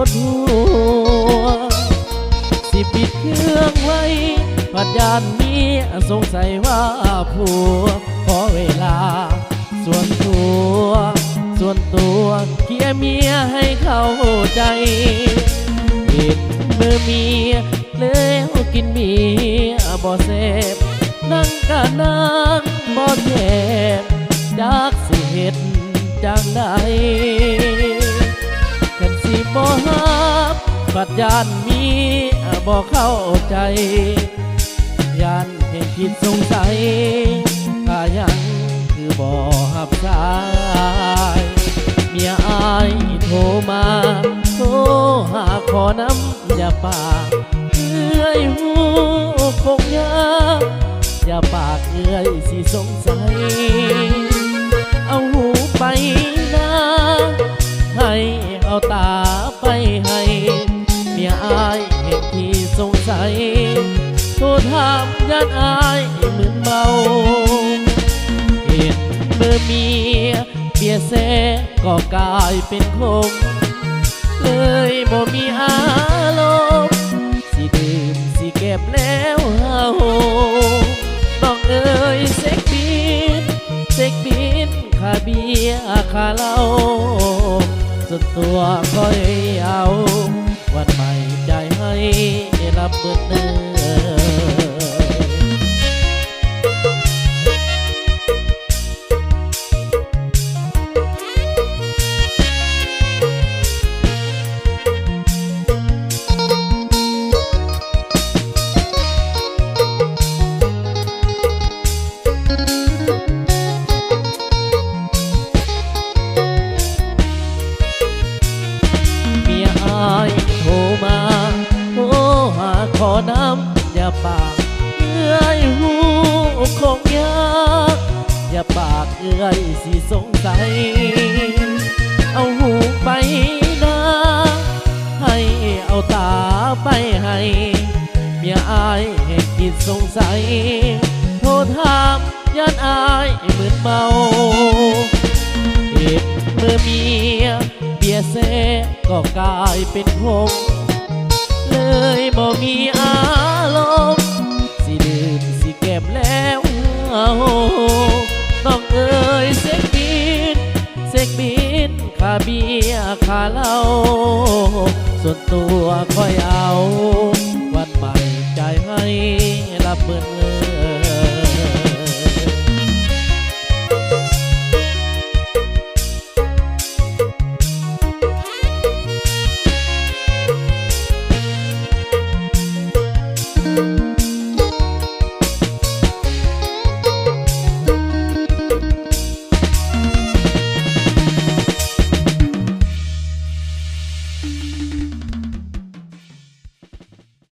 ດຫົວ ຊິປິດເຄື່ອງໄວ້ ພັດຢ້ານເມຍສົງໄສວ່າຜົວ. ຂໍເວລາສ່ວນຕົວ ສ່ວນຕົວ ເຄຍເມຍໃຫ້ເຂົ້າໃຈ. ເຫັນເມີຍແລ້ວກິນເມຍບໍ່ແຊບ ນັ່ງກະນັ່ງບໍ່ແຊບ ຈັກຊິເຮັດຈັ່ງໃດ. ຄັນຊິບໍ່ຮັບ ພັດຢ້ານເມຍບໍ່ເຂົ້າໃຈ ຢ້ານແຮງຄິດສົງໄສ ຖ້າຍັງຄືບໍ່ຮັບສາຍ. ເມຍອ້າຍໂທມາ ໂທຫາຂໍນຳຢ່າປາກ ເອື້ອຍຮູ້ຄົງຍາກ ຢ່າປາກເອື້ອຍຊິສົງໄສ. ເອົາຫູໄປນາ ໃຫ້ເອົາຕາໄປໃຫ້ ເມຍອ້າຍແຮງທີ່ສົງໄສ ໂທຖາມຢ້ານອ້າຍມຶນເມົາ. ເຫັນເມີເມຍເບຍແຊກໍກາຍເປັນຄົງ ເລີຍບໍ່ມີອາລົມ ຊິດື່ມຊິແກມແລ້ວເຮົາ. ນ້ອງເອີຍເຊັກບິນ ເຊັກບິນ ຄ່າເບຍຄ່າເຫຼົ້າ ສ່ວນຕົວຂ້ອຍເອົາ ວັນໃໝ່ຈ່າຍໃຫ້ລັບເບິດເດີ. ເມຍອ້າຍໂທມາ ໂທຫາຂໍນຳຢ່າປາກ ເອື້ອຍຮູ້ຄົງຍາກ ຢ່າປາກເອື້ອຍຊິສົງໄສ. ເອົາຫູໄປນາ ໃຫ້ເອົາຕາໄປໃຫ້ ເມຍອ້າຍແຮງຄິດສົງໄສ ໂທຖາມ ຢ້ານອ້າຍມຶນເມົາ. ເຮັດເມີເມຍເບຍແຊກໍກາຍເປັນຄົງ ເລີຍບໍ່ມີອາລົມ ຊິດື່ມຊິແກມແລ້ວເຮົາ. ນ້ອງເອີຍເຊັກບິນ ເຊັກບິນ ຄ່າເບຍຄ່າເຫຼົ້າ ສ່ວນຕົວຂ້ອຍເອົາ ວັນໃໝ່ຈ່າຍໃຫ້ລັບເບິດເລີຍ.